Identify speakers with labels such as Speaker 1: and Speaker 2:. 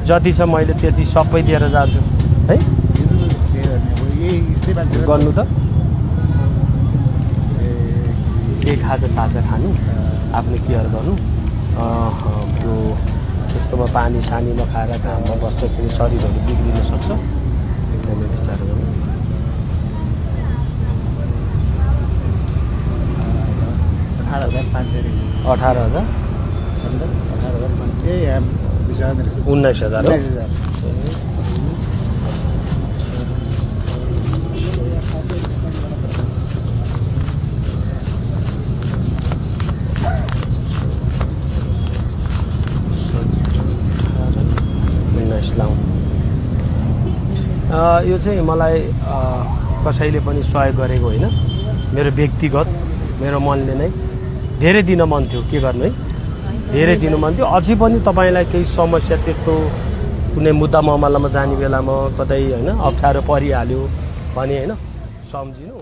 Speaker 1: जति छ मैले त्यति सबै दिएर जान्छु है गर्नु त के खाजा साजा खानु आफ्नो केयर गर्नु त्यो त्यस्तोमा पानी सानी नखाएर घाममा बस्दाखेरि शरीरहरू बिग्रिन सक्छ एकदमै विचार गर्नु 18,000 19,000 यो चाहिँ मलाई कसैले पनि सहयोग गरेको होइन मेरो व्यक्तिगत मेरो मनले नै धेरै दिन मन थियो के गर्नु है धेरै दिन मन थियो अझै पनि तपाईलाई केही समस्या त्यस्तो कुनै मुद्दा मामलामा जाने बेलामा कतै हैन अप्ठ्यारो परिहाल्यो भने हैन सम्झिनु